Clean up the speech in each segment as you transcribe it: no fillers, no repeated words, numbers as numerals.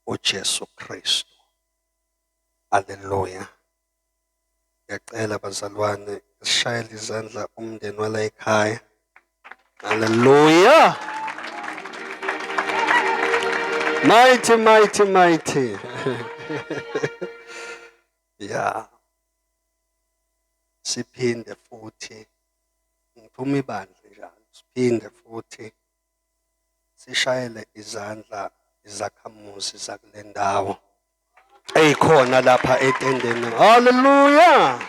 uJesu Kristu. Haleluya. Ngiyacela bazalwane sishayele izandla umndeni wala ekhaya. Haleluya. Mighty, mighty, mighty. Yeah. Siphinde futhi ngithuma ibandla njalo. Siphinde futhi sishayele izandla izakhamuzi zakule ndawo eyikhona lapha etendeni. Haleluya.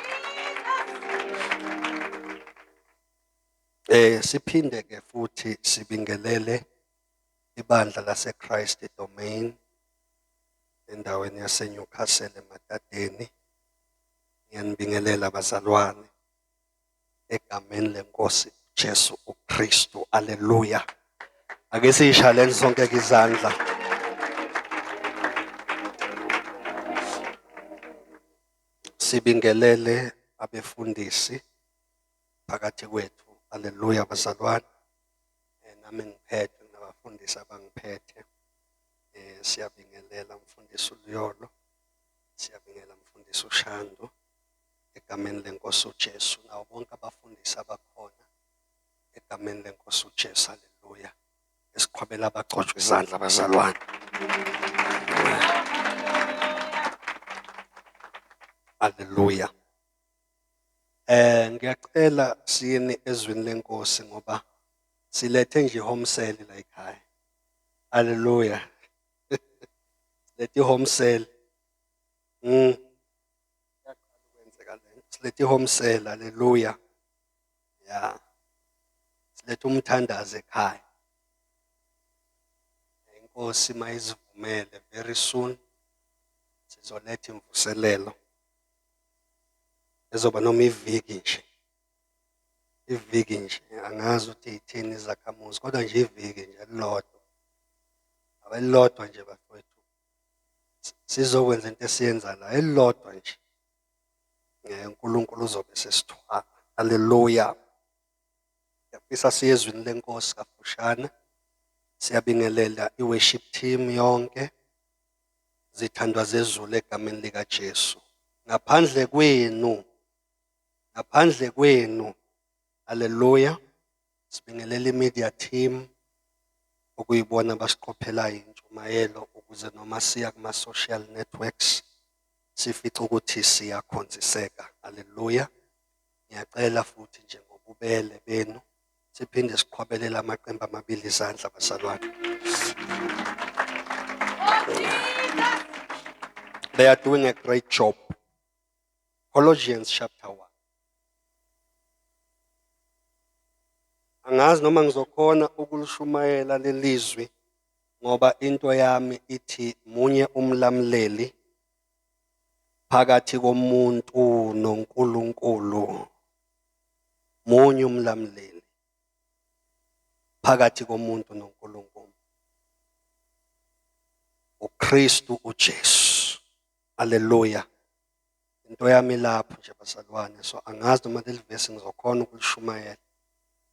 Siphinde ke futhi sibingelele ibandla lase Christ Domain endaweni yase Newcastle eMadadeni. Ngiyanibingelela bazalwane egameni lenkosi Jesu uKristu. Haleluya. Ake siyishaleni sonke izandla. Sibingelele abefundisi phakathi kwethu. Haleluya bazalwane. Nami ngiphethe nabafundisi abangiphethe. Siyabingelela mfundisi uLuyolo, siyabingelela mfundisi uShandu egameni lenkosi uJesu, nawo bonke abafundisi abakhona egameni lenkosi uJesu. Haleluya. Esiqhwabela abagcotshwa izandla bazalwane. Haleluya. Ngiyacela siyeni ezwini lenkosi ngoba silethe nje home cell la ekhaya. Haleluya. Silethe home cell. Yaqala ukwenzeka le. Silethe home cell. Haleluya. Yeah. Silethe umthandazo ekhaya. Inkosi mayizivumele very soon sizoletha imvuselelo ezoba noma iviki nje. Iviki nje, angazi ukuthi ithini izakhamuzi, kodwa nje iviki nje elilodwa. Abelilodwa nje bafowethu. Sizokwenza into esiyenza la elilodwa nje. uNkulunkulu uzobe sesithwala. Haleluya. Ngiyafisa siye ezwini lenkosi kafushane. Siyabingelela i-worship team yonke. Zithandwa zezulu egameni lika Jesu. Ngaphandle kwenu, ngaphandle kwenu. Haleluya. Sibingelela i-media team okuyibona abasiqophelayo intshumayelo ukuze noma siya kuma-social networks sifice ukuthi siyakhonziseka. Haleluya. Ngiyacela futhi nje ngobubele benu siphinde siqhwabelele amaqembu amabili izandla bazalwane. They are doing a great job. Colossians chapter 1. Angazi noma ngizokhona ukulishumayela lelizwi ngoba into yami ithi munye umlamleli phakathi komuntu noNkulunkulu. Munye umlamleli phakathi komuntu noNkulunkulu, uKristu uJesu. Haleluya. Into yami lapho nje bazalwane, so angazi noma leli vesi ngizokhona ukulishumayela,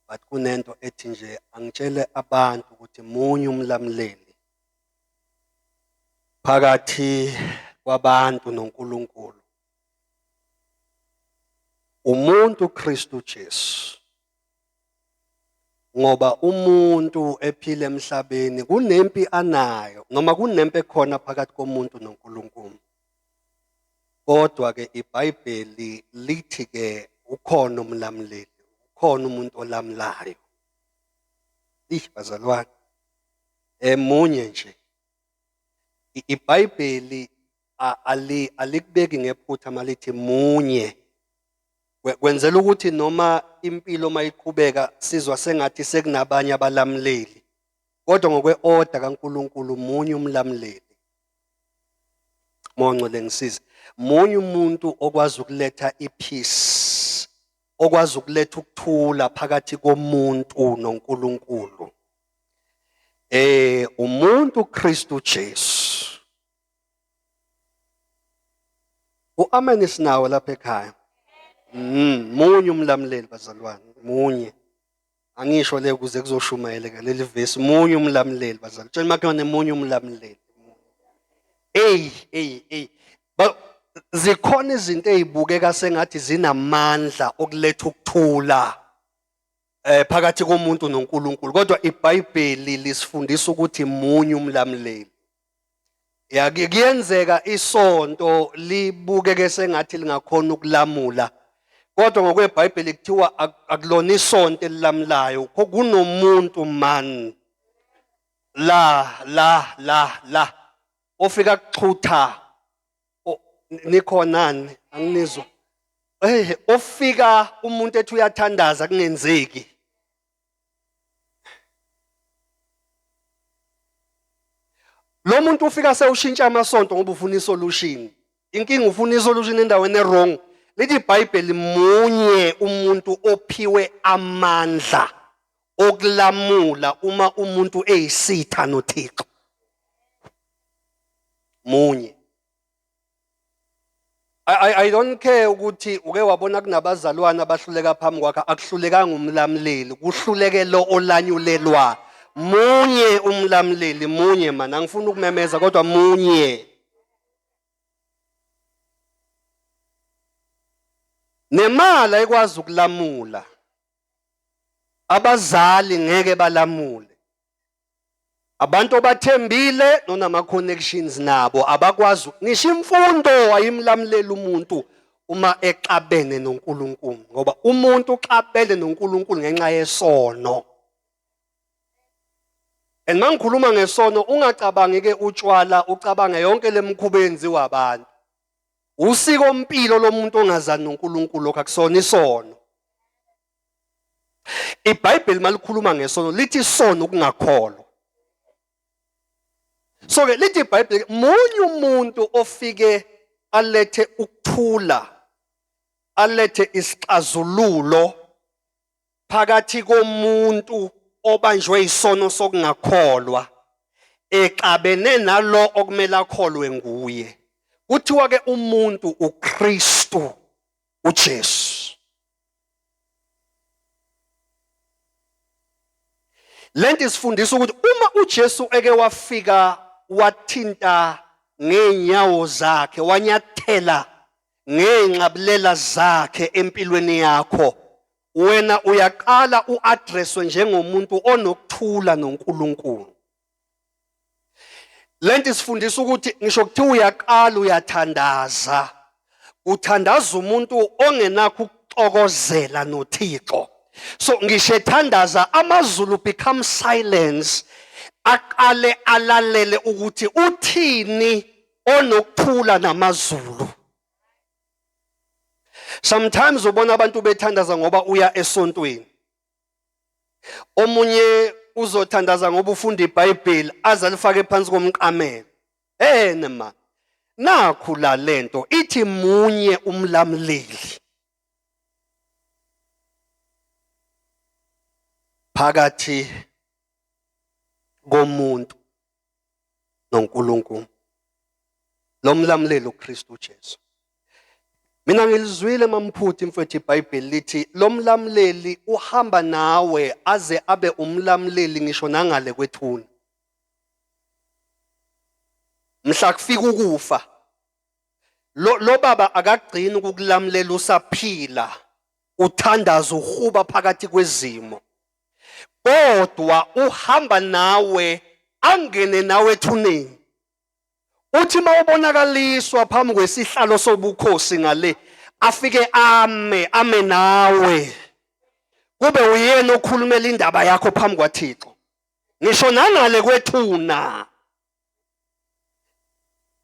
but kunento ethi nje angitshele abantu ukuthi munye umlamleli phakathi kwabantu noNkulunkulu, umuntu Kristu Jesu. Ngoba umuntu ephila emhlabeni kunempi anayo, noma kunempi ekhona phakathi komuntu noNkulunkulu. Kodwa ke iBhayibheli lithi ke ukhona umlamleli, ukhona umuntu olamlayo. Eish bazalwane, emunye nje. IBhayibheli alikubeki ngephutha malithi munye. Kwenzela ukuthi noma impilo mayiqhubeka sizwa sengathi sekunabanye abalamleli, kodwa ngokwe-order kaNkulunkulu munye umlamleli. Mongcwele ngisize. Munye umuntu okwazi ukuletha ipeace, okwazi ukuletha ukuthula phakathi komuntu noNkulunkulu. Umuntu Kristu Jesu. U-amen sinawo lapha ekhaya. Munye umlamleli bazalwane, munye. Angisho le ukuze kuzoshumayeleka leli vesi, munye umlamleli bazalwane. Tshela makhelwane munye umlamleli. Ey ey ey. Zikhona izinto ezibukeka sengathi zinamandla okuletha ukuthula phakathi komuntu noNkulunkulu, kodwa iBhayibheli lisifundisa ukuthi munye umlamuleli. Ya, kuyenzeka isonto libukeke sengathi lingakhona ukulamula, kodwa ngokweBhayibheli kuthiwa akulona isonto elilamulayo, kunomuntu man la la la la ofika kuxhutha. Nikhonani? Anginizwa. Ofika umuntu ethi uyathandaza kungenzeki. Lo muntu ufika sewushintsha amasonto ngoba ufuna isolution. Inkinga ufuna isolution endaweni ewrong. Lithi iBhayibheli munye umuntu ophiwe amandla okulamula uma umuntu eyisitha noThixo. Munye. I don't care ukuthi uke wabona kunabazalwane abahluleka phambi kwakhe, akuhlulekanga umlamuleli, kuhluleke lo olanyulelwa. Munye umlamuleli, munye man, angifuni ukumemeza kodwa munye. Nemali ayikwazi ukulamula. Abazali ngeke balamule. Abantu obathembile nonama connections nabo abakwazi ngisho imfundo ayimlamuleli umuntu uma exabene noNkulunkulu, ngoba umuntu uxabene noNkulunkulu ngenxa yesono. And mangikhuluma ngesono ungacabangi ke utshwala, ucabange yonke lemikhuba eyenziwa abantu. Usiko mpilo lomuntu ongazani noNkulunkulu, lokho akusona isono. IBhayibheli malikhuluma ngesono lithi isono ukungakholwa. So ke lithi iBhayibheli munye umuntu ofike alethe ukuthula, alethe isixazululo phakathi komuntu obanjwe isono sokungakholwa exabene nalo okumele akholwe nguye. Kuthiwa ke umuntu uKristu uJesu. Lento isifundisa ukuthi uma uJesu eke wafika wathinta ngeenyawo zakhe, wanyathela ngeenxabulela zakhe empilweni yakho, wena uyaqala uaddresswe njengomuntu onokuthula noNkulunkulu. Lento isifundisa ukuthi ngisho kuthiwa uyaqala uyathandaza, uthandaza umuntu ongenakho ukuxokozela noThixo. So ngisho ethandaza amazulu become silence, aqale alalele ukuthi uthini onokuthula namazulu. Sometimes ubona abantu bethandaza ngoba uya esontweni. Omunye uzothandaza ngoba ufunda iBhayibheli aze alifake phansi komqamelo. Ene ma. Nakhu la lento ithi munye umlamuleli. Phakathi komuntu noNkulunkulu. Lo mlamuleli uKristu Jesu. Mina ngilizwile mamphuthi mfethu iBhayibheli lithi lo mlamuleli uhamba nawe aze abe umlamuleli ngisho nangale kwethuna. Mhla kufika ukufa lo baba akagcini ukukulamulela usaphila, uthandaza uhuba phakathi kwezimo, kodwa uhamba nawe angene nawe ethuneni. Uthi mawubonakaliswa phambi kwesihlalo sobukhosi ngale, afike ame nawe, kube uyena okhulumela indaba yakho phambi kwaThixo ngisho nangale kwethuna.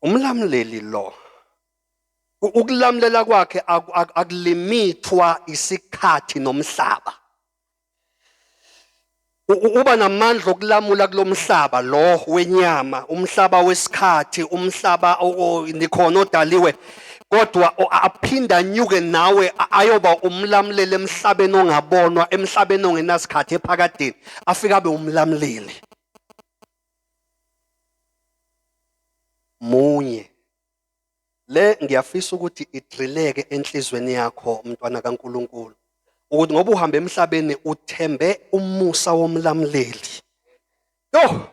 Umlamuleli lo, ukulamulela kwakhe akulimithwa isikhathi nomhlaba. Uba namandla okulamula kulomhlaba lo wenyama, umhlaba wesikhathi, umhlaba nikhona odaliwe, kodwa aphinda anyuke nawe ayoba umlamuleli emhlabeni ongabonwa, emhlabeni ongenasikhathi, ephakadeni afike abe umlamuleli. Munye. Le ngiyafisa ukuthi idrileke enhlizweni yakho mntwana kaNkuluNkulu, ukuthi ngoba uhamba emhlabeni uthembe umusa womlamuleli. Yo!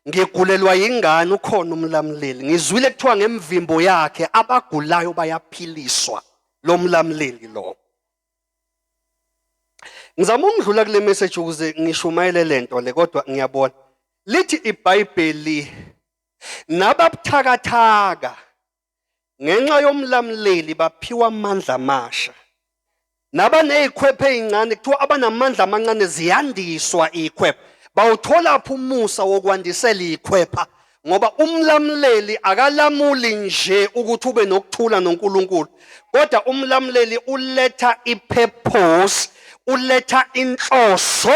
Ngigulelwa yingane ukhona umlamuleli. Ngizwile kuthiwa ngemvimbo yakhe abagulayo bayaphiliswa. Lo mlamuleli lo. Ngizama ukudlula kule message ukuze ngishumayele lento le kodwa ngiyabona. Lithi iBhayibheli nababuthakathaka ngenxa yomlamuleli baphiwa amandla amasha. Nabanezikhwepha ezincane kuthiwa abanamandla amancane ziyandiswa izikhwepha. Bawutholaphi umusa wokwandisela izikhwepha? Ngoba umlamuleli akalamuli nje ukuthi ube nokuthula noNkulunkulu, kodwa umlamuleli uletha ipurpose, uletha inhloso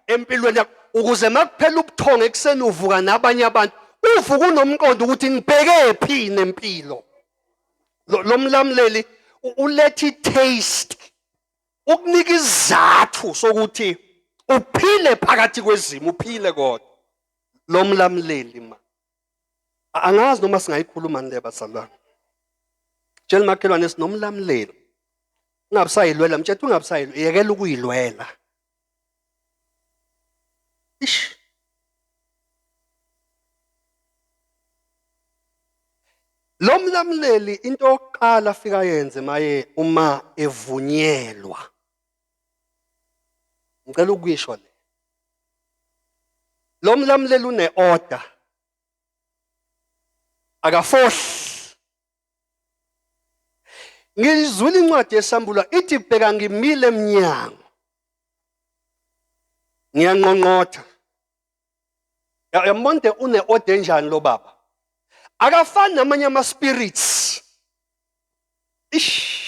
empilweni yakho ukuze makuphela ubuthongo ekuseni uvuka nabanye abantu, uvuka unomqondo ukuthi ngibheke phi nempilo. Lo mlamuleli uletha i-taste, ukunika isizathu sokuthi uphile phakathi kwezimo, uphile kodwa. Lo mlamuleli ma. Angazi noma singayikhuluma le bazalwane. Tshela makhelwane sinomlamuleli. Ungabusayilwela, mtshela ungabusayilwela, yekela ukuyilwela. Ish. Lo mlamuleli into yokuqala afika yenze maye uma evunyelwa. Ngicela ukuyisho le. Lo mlamuleli une-order. Akafohli. Ngizwile incwadi yesambulo ithi bheka ngimile emnyango. Ngiyanqonqotha. Yambona une-order enjani lo baba? Akafani namanye ama-spirits. Ish.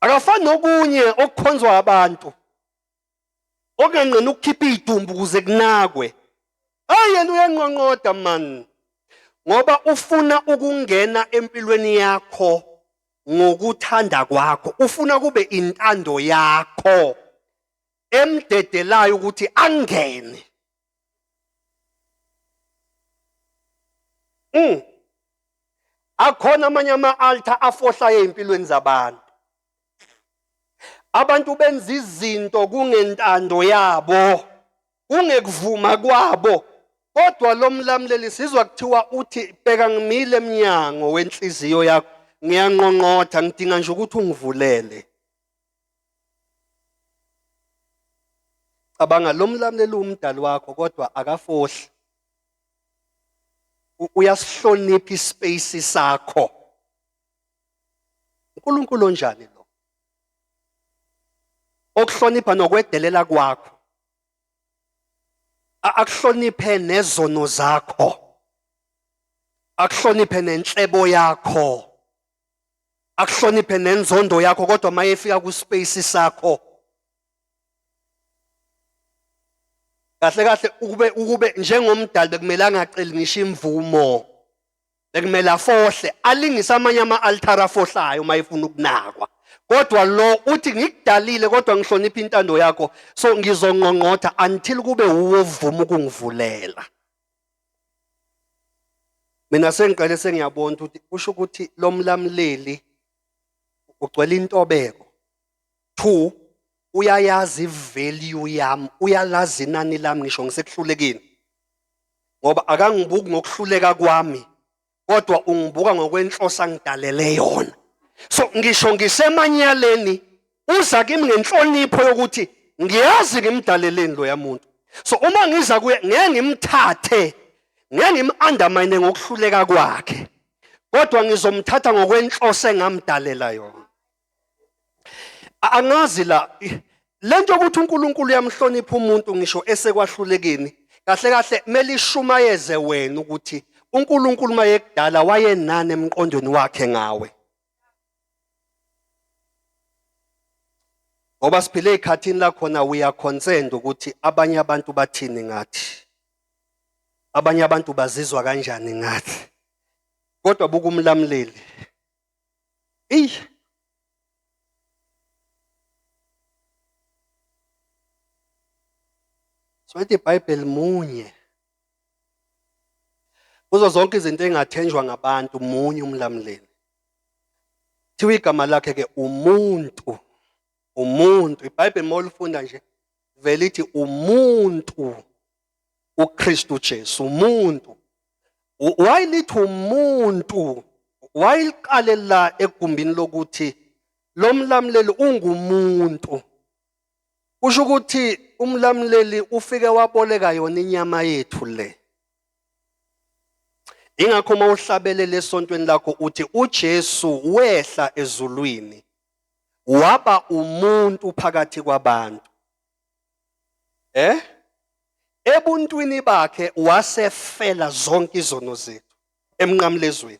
Akafani nokunye okukhonzwa abantu. Okunganqeni ukukhipha idumbu ukuze kunakwe. Hayi yena uyanqonqoda man. Ngoba ufuna ukungena empilweni yakho ngokuthanda kwakho. Ufuna kube intando yakho emdedelayo ukuthi angene. Akhona amanye ama-altar afohlayo ey'mpilweni zabantu. Abantu benza izinto kungentando yabo, kungekuvuma kwabo. Kodwa lo mlamuleli sizwa kuthiwa uthi bheka ngimile emnyango wenhliziyo yakho, ngiyanqonqotha, ngidinga nje ukuthi ungivulele. Cabanga lo mlamuleli umdali wakho kodwa akafohli. Uyasihlonipha ispace sakho. uNkulunkulu onjani lo? Okuhlonipha nokwedelela kwakho. Akuhloniphe nezono zakho. Akuhloniphe nenhlebo yakho. Akuhloniphe nenzondo yakho kodwa mayefika ku space sakho kahle kahle ukube njengomdali bekumele angaceli ngisho imvumo. Bekumele afohle, alingise amanye ama-altare afohlayo uma efuna ukunakwa. Kodwa lo uthi ngikudalile kodwa ngihlonipha intando yakho, so ngizonqonqotha until kube wuwe ovuma ukungivulela. Mina sengiqale sengiyabona ukuthi kusho ukuthi lo mlamuleli ugcwele intobeko. Two, uyayazi i-value yami, uyalazi inani lami ngisho ngisekuhlulekeni. Ngoba akangibuki ngokuhluleka kwami, kodwa ungibuka ngokwenhloso angidalele yona. So ngisho ngisemanyaleni uza kimi ngenhlonipho yokuthi ngiyazi ngimdaleleni loya muntu. So uma ngiza kuye ngeke ngimthathe, ngeke ngim-undermine ngokuhluleka kwakhe, kodwa ngizomthatha ngokwenhloso engamdalela yona. Angazi la lento yokuthi uNkulunkulu uyamhlonipha umuntu ngisho esekwahlulekeni, kahle kahle kumele ishumayeze wena ukuthi uNkulunkulu mayekudala wayenani emqondweni wakhe ngawe. Ngoba siphile ezikhathini la khona we are concerned ukuthi abanye abantu bathini ngathi. Abanye abantu bazizwa kanjani ngathi. Kodwa buka umlamuleli. Eyi. So ithi iBhayibheli munye. Kuzo zonke izinto engathenjwa ngabantu munye umlamuleli. Thiwa igama lakhe ke umuntu. Umuntu. IBhayibheli uma ulifunda nje vele ithi umuntu. uKristu Jesu umuntu. Wayelithi umuntu, wayeliqale la egumbini lokuthi lo mlamuleli ungumuntu. Kusho ukuthi umlamuleli ufike waboleka yona inyama yethu le. Ingakho uma uhlabelela esontweni lakho uthi uJesu wehla ezulwini waba umuntu phakathi kwabantu. Eh? Ebuntwini bakhe wasefela zonke izono zethu emnqamlezweni.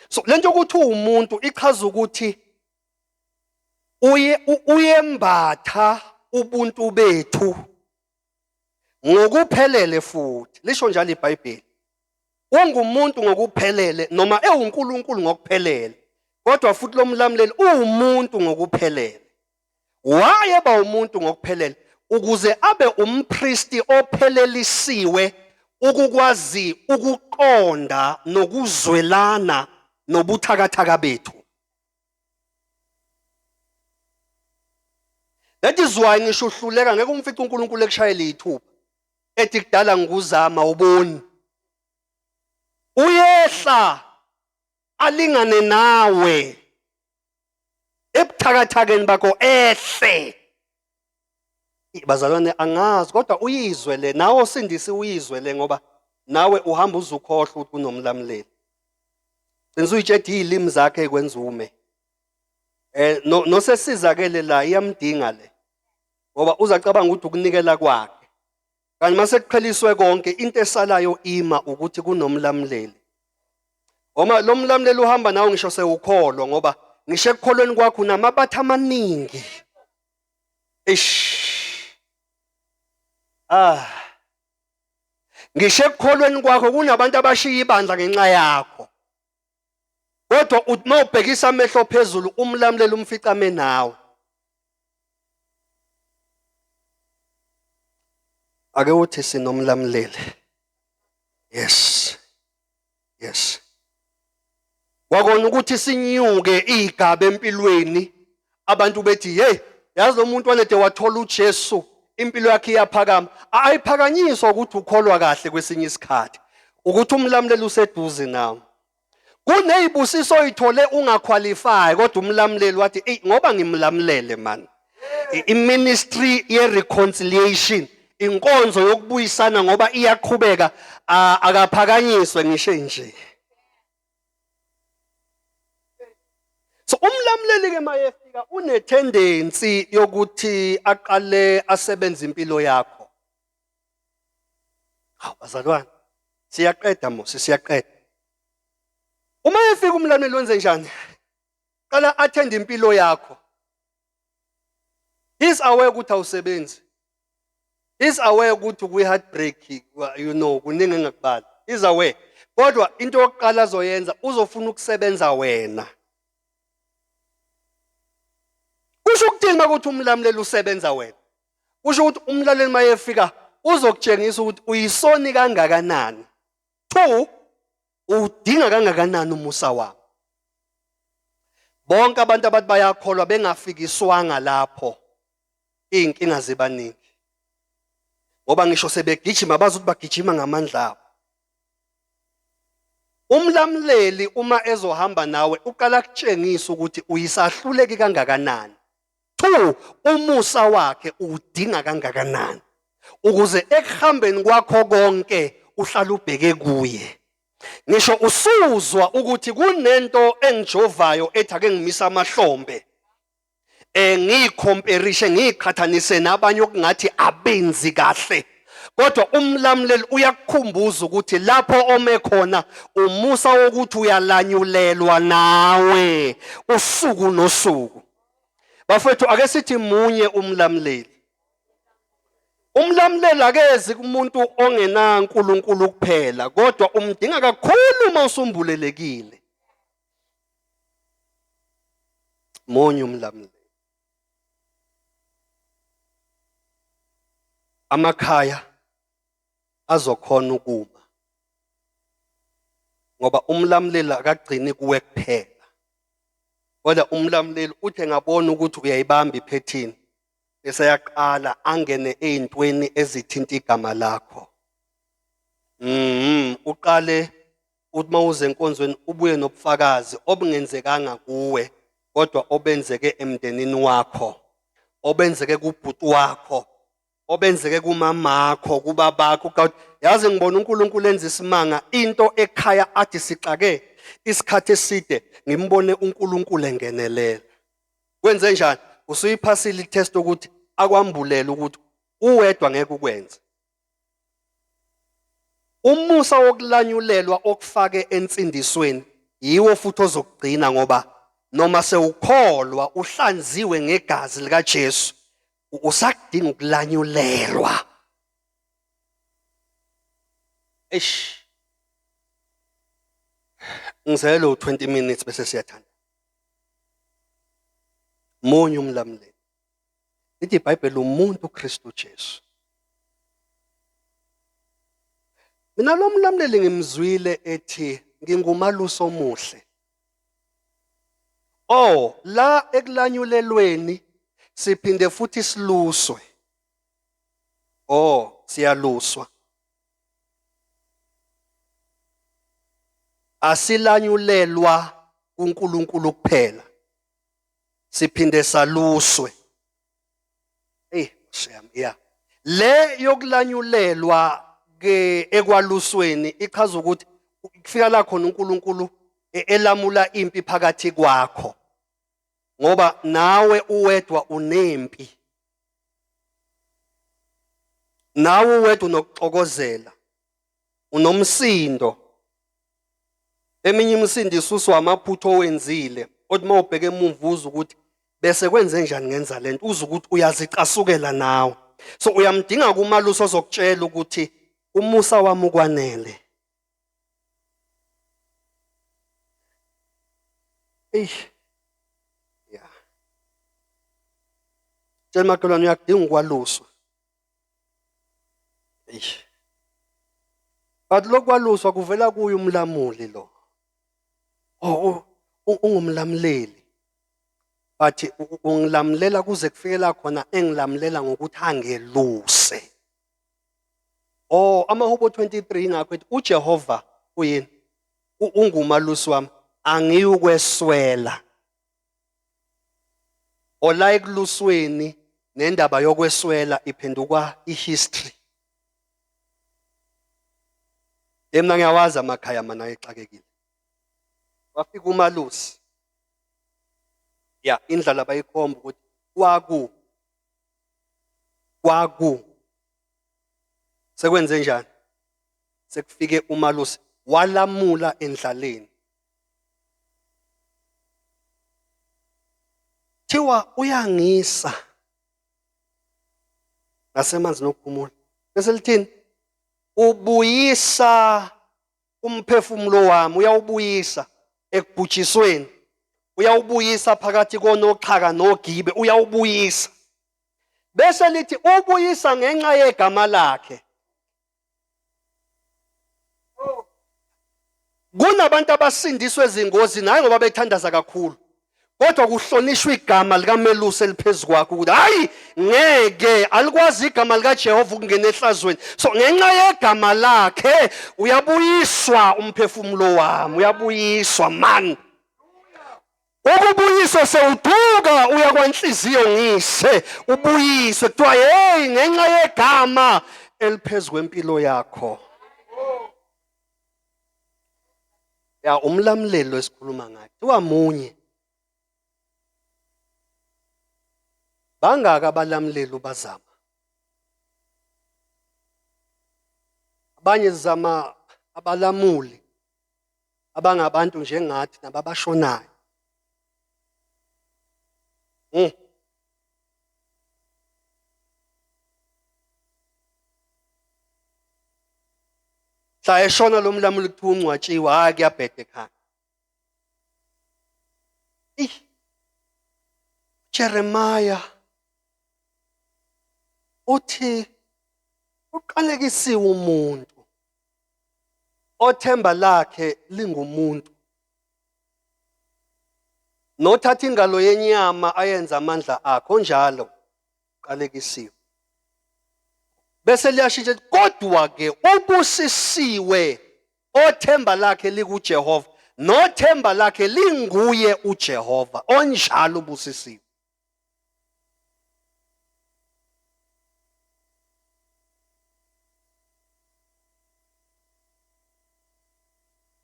So lento yokuthi uwumuntu ichaza ukuthi uye uyembatha ubuntu bethu ngokuphelele futhi lisho njalo iBhayibheli. Ungumuntu ngokuphelele noma ewuNkulunkulu ngokuphelele kodwa futhi lo mlamuleli uwumuntu ngokuphelele. Wayeba umuntu ngokuphelele ukuze abe umpristi ophelelisiwe ukukwazi ukuqonda nokuzwelana nobuthakathaka bethu. That is why ngisho uhluleka ngeke umfice uNkulunkulu ekushayela ithupha ethi kudala ngikuzama uboni. Uyehla alingane nawe ebuthakathakeni bakho ehle. Bazalwane angazi kodwa uyizwe le nawe osindisi uyizwe le ngoba nawe uhamba uzukhohlwa ukuthi kunomlamuleli. Gcina uyitshela izilimi zakhe ekwenza ume. Eh no nosesizakele la iyamdinga le. Ngoba uzacabanga ukuthi ukunikela kwakhe. Kanti mase kuqheliswe konke into esalayo ima ukuthi kunomlamuleli. Ngoba lo mlamuleli uhamba nawe ngisho sewukholwa ngoba ngisho ekukholweni kwakho unamabatha amaningi. Eish. Ah. Ngisho ekukholweni kwakho kunabantu abashiya ibandla ngenxa yakho. Kodwa uthi mawubhekisa amehlo phezulu umlamuleli umficame nawe. Ake uthi sinomlamuleli. Yes. Yes. Kwakona ukuthi sinyuke igaba empilweni abantu bethi hey yazi lo muntu wanede wathola uJesu impilo yakhe iyaphakama. Ayiphakanyiswa ukuthi ukholwa kahle kwesinye isikhathi. Ukuthi umlamuleli useduze nawe. Kunezibusiso oyithole ungaqualify kodwa umlamuleli wathi ey ngoba ngimlamulele man. I-ministry ye-reconciliation inkonzo yokubuyisana ngoba iyaqhubeka akaphakanyiswe ngisho nje. So umlamuleli ke mayefika une tendency yokuthi aqale asebenze impilo yakho. Hawu bazalwane, siyaqeda mos, siyaqeda. Uma efika umlameli wenze njani? Qala attend impilo yakho. He's aware ukuthi awusebenzi. He's aware ukuthi kwi heartbreak, you know, kuningi engakubali. He's aware. Kodwa into yokuqala azoyenza uzofuna ukusebenza wena. Kusho ukuthini makuthi umlamuleli usebenza wena? Kusho ukuthi umlaleli mayefika uzokutshengisa ukuthi uyisoni kangakanani. Two, udinga kangakanani umusa wami. Bonke abantu abathi bayakholwa bengafikiswanga lapho iy'nkinga zibaningi. Ngoba ngisho sebegijima bazi ukuthi bagijima ngamandla abo. Umlamuleli uma ezohamba nawe uqala kutshengisa ukuthi uyisahluleki kangakanani. Two, umusa wakhe uwudinga kangakanani ukuze ekuhambeni kwakho konke uhlale ubheke kuye. Ngisho usuzwa ukuthi kunento engijovayo ethi ake ngimisa amahlombe eh ngiyikhomperishe ngiyiqhathanise nabanye okungathi abenzi kahle kodwa umlamuleli uyakukhumbuza ukuthi lapho ome khona umusa wokuthi uyalanyulelwa nawe usuku nosuku. Bafethu ake sithi munye umlamuleli. Umlamuleli akezi kumuntu ongenaNkulunkulu kuphela kodwa umdinga kakhulu uma usumbulelekile. Munye umlamuleli. Amakhaya azokhona ukuma ngoba umlamuleli akagcini kuwe kuphela kodwa umlamuleli uthi engabona ukuthi uyayibamba iphethini bese yaqala angene ey'ntweni ezithinta igama lakho. Uqale uthi mawuze enkonzweni ubuye nobufakazi obungenzekanga kuwe kodwa obenzeke emndenini wakho, obenzeke kubhuti wakho, obenzeke kumamakho, kubabakho. God, yazi ngibona uNkulunkulu enza isimanga into ekhaya athi sixake isikhathi eside, ngimbone uNkulunkulu engenelela. Kwenze njani? Usuyiphasile itest ukuthi akwambulele ukuthi uwedwa ngeke ukwenze. Umusa wokulanyulelwa okufake ensindisweni yiwo futhi ozokugcina ngoba noma sewukholwa uhlanziwe ngegazi likaJesu usakudinga ukulanyulelwa. Eish. Ngizele u20 minutes bese siyathanda. Munye umlamuleli. Lithi iBhayibheli umuntu uKristu Jesu. Mina lo mlamuleli ngimzwile ethi ngingumalusi omuhle. Oh, la ekulanyulelweni siphinde futhi siluswe. Oh, siyaluswa. Asilanyulelwa kuNkulunkulu kuphela. Siphinde saluswe. Hey, shame, yeah. Le yokulanyulelwa ke ekwalusweni ichaza ukuthi kufika la khona uNkulunkulu elamula impi phakathi kwakho. Ngoba nawe uwedwa unempi. Nawe uwedwa unokuxokozela. Unomsindo. Eminye imisindo isuswa amaphutha owenzile. Othi uma ubheka emuva uzwe ukuthi bese kwenze njani ngenza lento, uzwe ukuthi uyazicasukela nawe. So uyamdinga kumalusi ozokutshela ukuthi umusa wami ukwanele. Eish. Yeah. Tshela makhelwane uyakudinga ukwaluswa. Eish. But lokwaluswa kuvela kuye umlamuli lo. Oh, ungumlamuleli. But ungilamulela kuze kufike la khona engilamulela ngokuthi angeluse. Oh, amaHubo 23 ingakho ethi uJehova uyini? Ungumalusi wami, angiyukweswela. Ola ekulusweni nendaba yokweswela iphenduka ihistory. Mina ngiyawazi amakhaya mana ayexakekile. Wafika umalusi. Ya, indlala bayikhomba ukuthi kwaku kwaku sekwenze njani? Sekufike umalusi walamula endlaleni. Thiwa uyangisa ngasemanzini okuphumula. Bese lithini? Ubuyisa umphefumulo wami, uyawubuyisa ekubhujisweni, uyawubuyisa phakathi konoxhaka nogibe, uyawubuyisa. Bese lithi ubuyisa ngenxa yegama lakhe. Kunabantu abasindiswa ezingozini hayi ngoba bethandaza kakhulu kodwa kuhlonishwa igama likamelusi eliphezu kwakho ukuthi hayi ngeke alikwazi igama likaJehova ukungena ehlazweni. So ngenxa yegama lakhe uyabuyiswa umphefumulo wami, uyabuyiswa man. Ukubuyiswa sewuduka uya kwanhliziyo ngise ubuyiswe kuthiwa hey ngenxa yegama eliphezu kwempilo yakho. Ya umlamuleli esikhuluma ngaye kuthiwa munye. Bangaka abalamuleli ubazama. Abanye zama abalamuli abangabantu njengathi nababashonayo. Mhla eshona lo mlamuli kuthiwa ungcwatshiwe, hhayi kuyabheda ekhaya. Eyi, Jeremiah uthi uqalekisiwe umuntu othemba lakhe lingumuntu nothatha ingalo yenyama ayenza amandla akhe onjalo qalekisiwe. Bese liyashintsha kodwa ke ubusisiwe othemba lakhe likuJehova nothemba lakhe linguye uJehova onjalo ubusisiwe.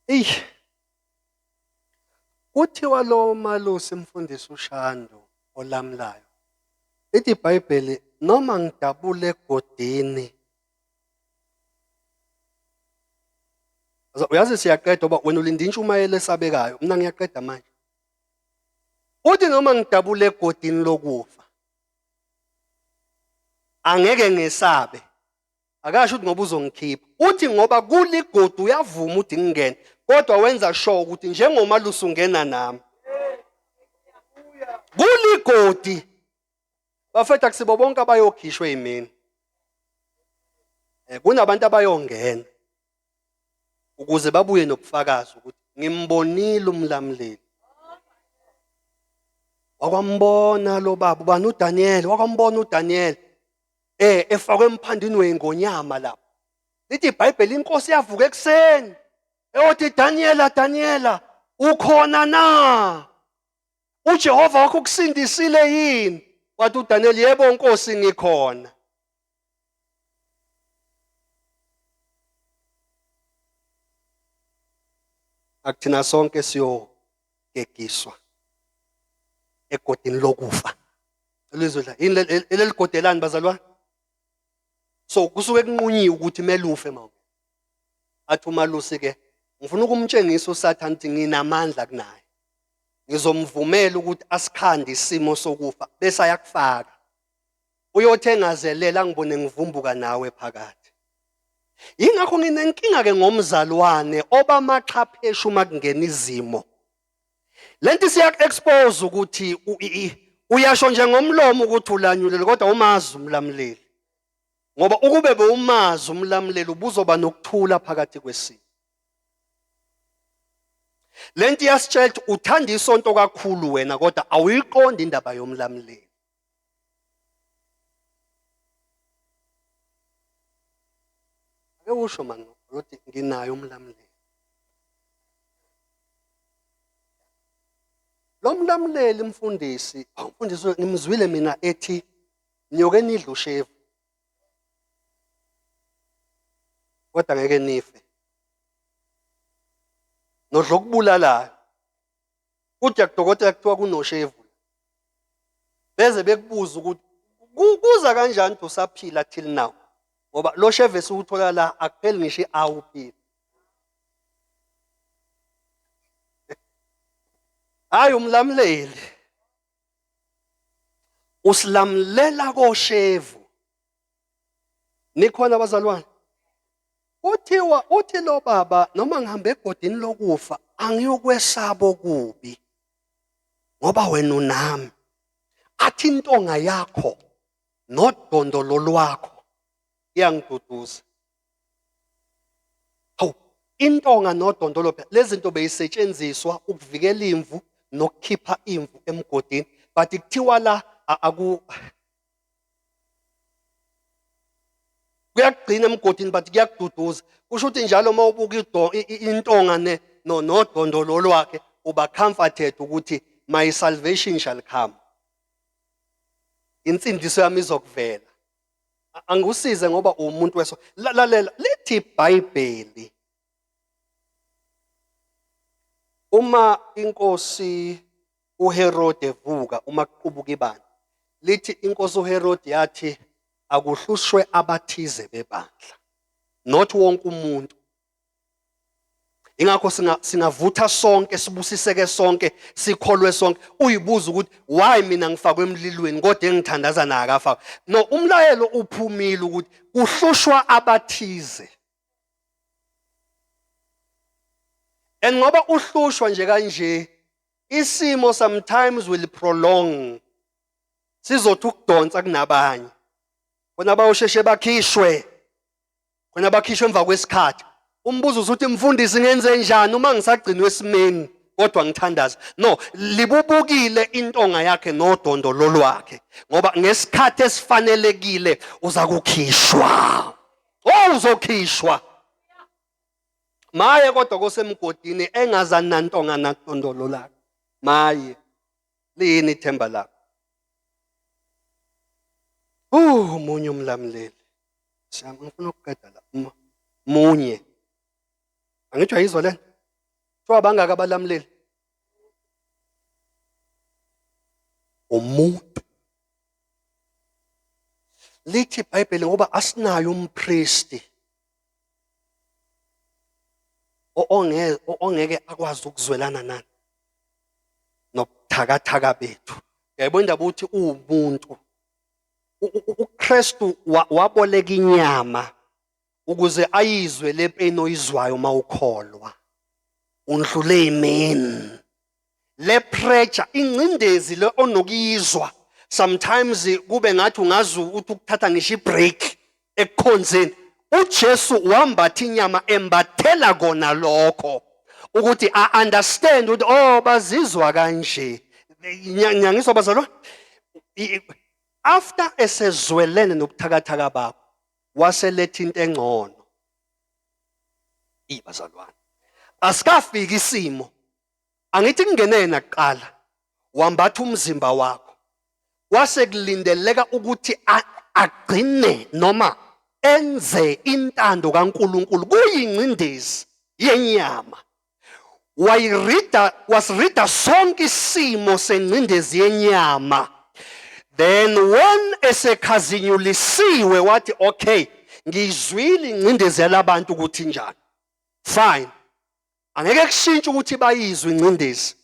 Eyi kuthiwa lo malusi mfundisi uShandu olamlayo lithi iBhayibheli noma ngidabule egodini uyazi siyaqeda ngoba wena ulinda intshumayelo esabekayo mina ngiyaqeda manje uthi noma ngidabule egodini lokufa angeke ngesabe Akasho ukuthi ngoba uzongikhipha. Uthi ngoba kuligodi uyavuma ukuthi ngingene, kodwa wenza sure ukuthi njengomalusi ungena nami. Kuligodi. Bafethu akusibo bonke abayokhishwa emini. Eh kunabantu abayongena ukuze babuye nobufakazi ukuthi ngimbonile umlamuleli. Wakwambona lo baba ubani uDaniel, wakwambona uDaniel. Eh efakwe emphandwini wengonyama lapho. Lithi iBhayibheli inkosi yavuka ekuseni. Eyothi Daniela Daniela ukhona na? uJehova wakho ukusindisile yini? Wathi uDaniel yebo Nkosi ngikhona. Akuthina sonke siyogegiswa egodini lokufa. Lizodla yini leligodelani bazalwane? So kusuke kunqunyiwe ukuthi kumele ufe mawungena. Athi umalusi ke ngifuna ukumtshengisa uSathane ukuthi nginamandla kunaye. Ngizomvumela ukuthi asikhande isimo sokufa bese ayakufaka. Uyothi engazelela angibone ngivumbuka nawe phakathi. Yingakho nginenkinga ke ngomzalwane obamaxhapheshu uma kungena izimo. Lento isiyak-expose ukuthi uyasho nje ngomlomo ukuthi ulanyulele kodwa umazi umlamuleli. Ngoba ukube bewumazi umlamuleli ubuzoba nokuthula phakathi kwesimo. Lento iyasitshela ukuthi uthanda isonto kakhulu wena kodwa awuyiqondi indaba yomlamuleli. Ake usho mani ukuthi nginayo umlamuleli. Lo mlamuleli mfundisi, mfundisi ngimzwile mina ethi niyoke nidle ushevu. Kodwa ngeke nife. Nodla okubulalayo. Kuthi kudokotela kuthiwa kunoshevu. Beze bekubuza ukuthi kuza kanjani ukuthi usaphila till now. Ngoba lo shevu esiwuthola la akupheli ngisho i-hour uphila. Hayi umlamuleli. Usilamulela koshevu. Nikhona bazalwane? Kuthiwa uthi lo baba noma ngihamba egodini lokufa angiyokwesaba okubi ngoba wena unami. Athi intonga yakho nodondolo lwakho iyangiduduza. Hawu, intonga nodondolo phela lezi zinto beyisetshenziswa ukuvikela imvu nokukhipha imvu emgodini but kuthiwa la aku kuyakugcina emgodini but kuyakududuza kusho ukuthi njalo uma ubuka intonga nodondolo lwakhe uba comforted ukuthi my salvation shall come insindiso yami izokuvela angikusize ngoba uwumuntu weso lalela lithi iBhayibheli uma inkosi uHerode evuka uma kuqubuka ibandla lithi inkosi uHerode yathi akuhlushwe abathize bebandla not wonke umuntu Ingakho singavutha sonke sibusiseke sonke sikholwe sonke uyibuza ukuthi why mina ngifakwe emlilweni kodwa engithandaza naye akafakwe no umlayelo uphumile ukuthi kuhlushwa abathize and ngoba uhlushwa nje kanje isimo sometimes will prolong sizothi ukudonsa kunabanye khona bayosheshe bakhishwe khona bakhishwe emva kwesikhathi umbuzo usuthi mfundisi ngenze njani uma ngisagcinwe esimeni Kodwa ngithandaza. No, libubukile intonga yakhe nodondolo lwakhe ngoba ngesikhathi esifanelekile uza kukhishwa. Oh uzokhishwa. Maye kodwa kosemgodini engazani nantonga nadondolo lakhe. Maye liyini ithemba lakho? Munye umlamuleli. Siyami ngifuna ukuqeda la. Munye. Angitsho ayizwa lento. Kuthiwa bangaka abalamuleli? Umuntu. Lithi iBhayibheli ngoba asinayo umpristi ongeke akwazi ukuzwelana nani nobuthakathaka bethu. Uyayibona indaba ukuthi uwumuntu. UKristu waboleka inyama ukuze ayizwe le pain oyizwayo uma ukholwa. Undlule imini. Le pressure, ingcindezi le onokuyizwa sometimes kube ngathi ungaze uthi ukuthatha ngisho ibreak ekukhonzeni. UJesu wambatha inyama embathela kona lokho ukuthi a understand ukuthi oh bazizwa kanje. Ngiyangiswa bazalwa? After esezwelene nobuthakathaka bakho waseletha into engcono. Bazalwane. Asikafiki isimo. Angithi kungene yena kuqala wambatha umzimba wakho. Kwase kulindeleka ukuthi agcine noma enze intando kaNkuluNkulu kuyingcindezi yenyama. Wayirida wasirida sonke isimo sengcindezi yenyama. Then when esekhazinyulisiwe wathi okay ngiyizwile ingcindezi yalabantu ukuthi njani. Fine. Angeke kushintshe ukuthi bayizwe ingcindezi.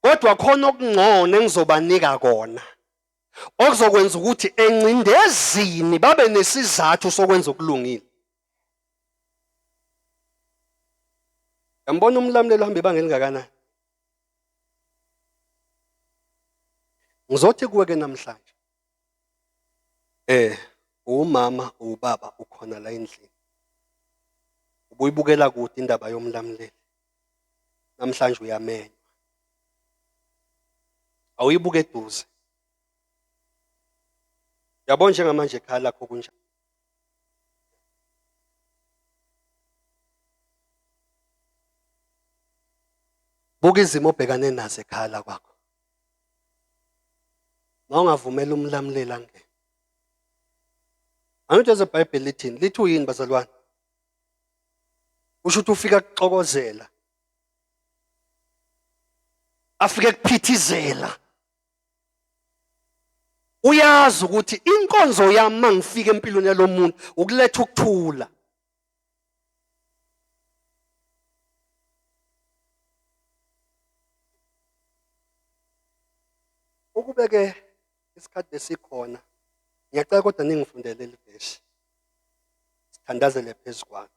Kodwa khona okungcono engizobanika kona. Okuzokwenza ukuthi engcindezini babe nesizathu sokwenza okulungile. Yambona umlamuleli ohamba ibanga elingakanani? Ngizothi kuwe ke namhlanje. Umama ubaba ukhona la endlini. Ubuyibukela kude indaba yomlamuleli. Namhlanje uyamenywa. Awuyibuke eduze. Yabo njengamanje ekhaya lakho kunjani? Buka izimo obhekane nazo ekhaya lakwakho. Mawungavumela umlamuleli angene. Angithi ezeBhayibheli lithini? Lithi uyini bazalwane? Usho ukuthi ufika kuxokozela. Afike kuphithizela. Uyazi ukuthi inkonzo yami mangifika empilweni yalomuntu ukuletha ukuthula. Ukube-ke isikhathi besikhona, ngiyacela kodwa ningifundele leli vesi. Sithandazele phezu kwalo.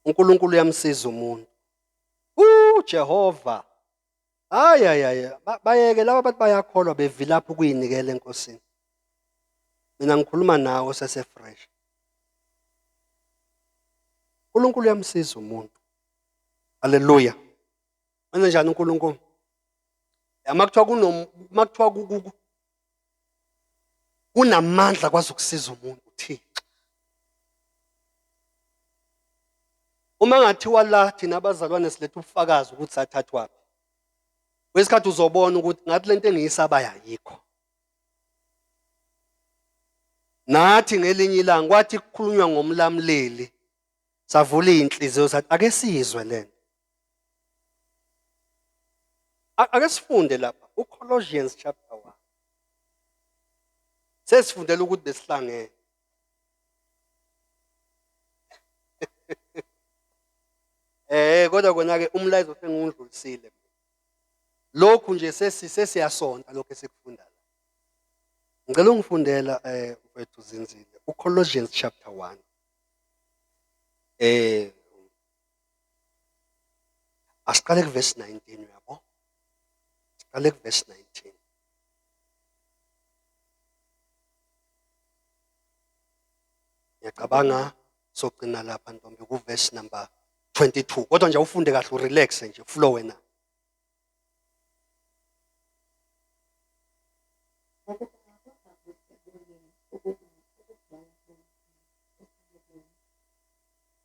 uNkulunkulu uyamsiza umuntu. Jehova. Hayi hayi hayi bayeke laba abantu bayakholwa bevilapha ukuyinikela eNkosini. Mina ngikhuluma nawe osese fresh. uNkulunkulu uyamsiza umuntu. Haleluya. Wenze njani uNkulunkulu? Makuthiwa kunom makuthiwa kunamandla kwazi ukusiza umuntu uThixo. Uma ngathiwa la thina abazalwane siletha ubufakazi ukuthi sathathwaphi. Kwesikhathi uzobona ukuthi ngathi lento engiyisabayo ayikho. Nathi ngelinye ilanga kwathi kukhulunywa ngomlamuleli savula iy'nhliziyo sathi ake siyizwe lento. Ake sifunde lapha uColossians chapter 1. Sesifundela ukuthi besihlangene. Kodwa kona ke umlayezo sengiwudlulisile. Lokhu nje sesiyasonta lokho esikufunda la. Ngicela ungifundela mfowethu Zinzile uColossians chapter 1. Asiqale kuverse 19 uyabo. Siqale kuverse 19. Ngiyacabanga sogcina lapha ntombi kuverse number 22. Kodwa nje ufunde kahle, urelax nje, flow wena. Ngokuba kwaba kuhle kuye ukuba ukuzala komntwana.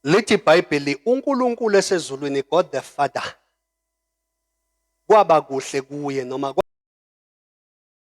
Lithi iBhayibheli, uNkulunkulu esezulwini, God the Father, kwaba kuhle kuye noma